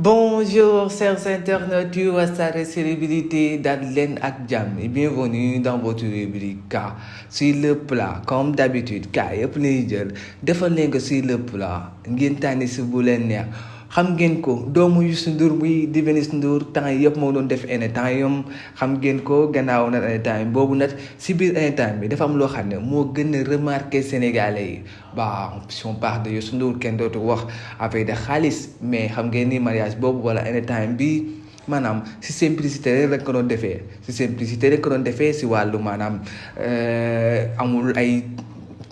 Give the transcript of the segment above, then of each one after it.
Bonjour chers internautes yu Wassare célébrités dal leen ak jàmm et bienvenue dans votre rubrique K sur le plat comme d'habitude K yëpp lay jël defal leen ko sur le plat ngeen tànni si bu leen neex xam ngeen ko doomu Youssou Ndour muy di Youssou Ndour temps yëpp moo doon def anytime yom xam ngeen ko gannaaw nag anytime boobu nag si biir anytime bi dafa am loo xam ne moo gën a remarqué Sénégalais yi ba si on parle de Youssou Ndour kenn dootu wax avec de xaalis mais xam ngeen ni mariage boobu wala anytime bi maanaam si simplicité rek lañ ko doon defee si simplicité rek ko doon defee si wàllu maanaam amul ay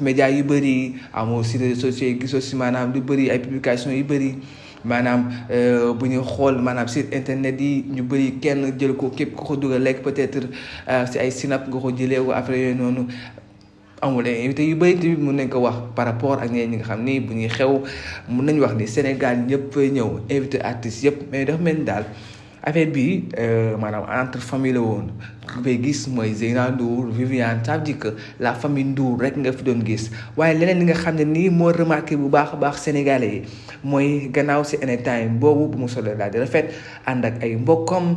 médias yu bëri amul si réseaux sociaux yi gisoo si maanaam lu bëri ay publications yu bëri maanaam bu ñu xool maanaam site internet yi ñu bëri kenn jël ko képp ku ko dugal lekk peut-être si ay sinap nga ko jëlee ko après yooyu noonu amul ay invité yu bëri tamit mun nañ ko wax par rapport ak ñeneen ñi nga xam ni bu ñuy xew mun nañ wax ni Sénégal ñëpp ñëw invité artistes yëpp mais dafa mel ni daal affaire bi maanaam entre famille la woon ku koy gis mooy Zeyna Ndour Viviane ça veut dire que la famille Ndour rek nga fi doon gis waaye leneen li nga xam ne nii moo remarqué bu baax a baax Sénégalais yi mooy gannaaw si anytime boobu bu mu solee daal di rafet ànd ak ay mbokkam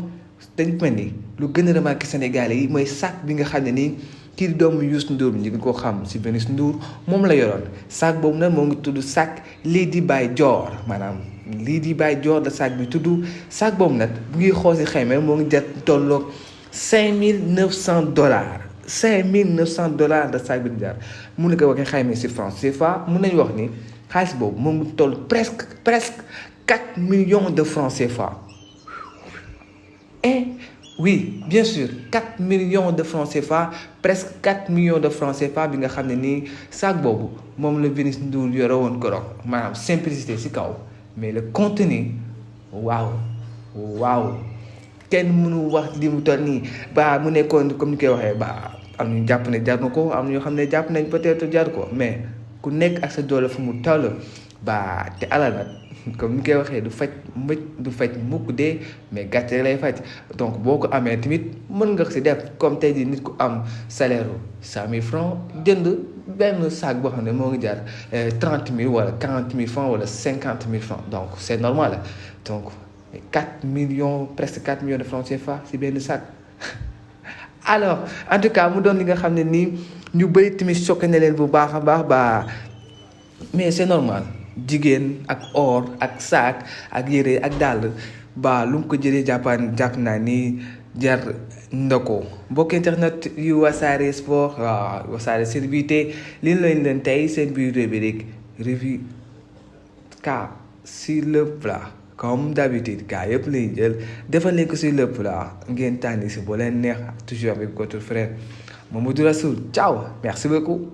dañ mel ni lu gën a remarqué Sénégalais yi mooy sac bi nga xam ne nii kii di doomu Youssou Ndour ñu ngi ko xam si Youssou Ndour moom la yoroon sac boobu nag moo ngi tudd sac Lady by Jour maanaam Lady by Jour la sac bi tudd sac boobu nag bu ngi xool si xayma moo ngi jar tolloog $5,900 $5,900 la sac bi di jar mun na ko waxee xayma si francs CFA mun nañu wax ni xaalis boobu moo ngi toll presque 4 millions de francs CFA. Et oui bien sûr 4 millions de francs CFA presque 4 millions de francs CFA bi nga xam ne nii sac boobu moom la Youssou Ndour yore woon ko rek maanaam simplicité si kaw mais le contenu waaw kenn mënu wax li mu toll nii ba mu nekkoon comme ni koy waxee ba am ñu jàpp ne jar na ko am ñoo xam ne jàpp nañ peut-être jar ko mais ku nekk ak sa doole fu mu toll ba te alal nag comme ni koy waxee du faj mukk dee mais gàcce lay faj donc boo ko amee tamit mën nga si def comme tey jii nit ku am salaire 100,000 francs jënd benn sac boo xam ne moo ngi jar 30,000 wala 40,000 francs wala 50,000 francs donc c'est normal donc 4 millions presque 4 millions de francs CFA si benn sac. Alors en tout cas mu doon li nga xam ne nii ñu bëri tamit choqué na leen bu baax a baax ba mais c'est normal. Jigéen ak or ak saak ak yére ak dàll ba lu mu ko jëlee jàpp naa ni jar na ko mbokk internet yu Wassare sport waaw Wassare célébrité li lañ leen tey seen biir rubrique revue K sur le plat comme d'habitude K yëpp lay jël defal leen ko sur le plat ngeen tànni si bu leen neex toujours avec votre frère Mamadou Rassoul ciao merci beaucoup.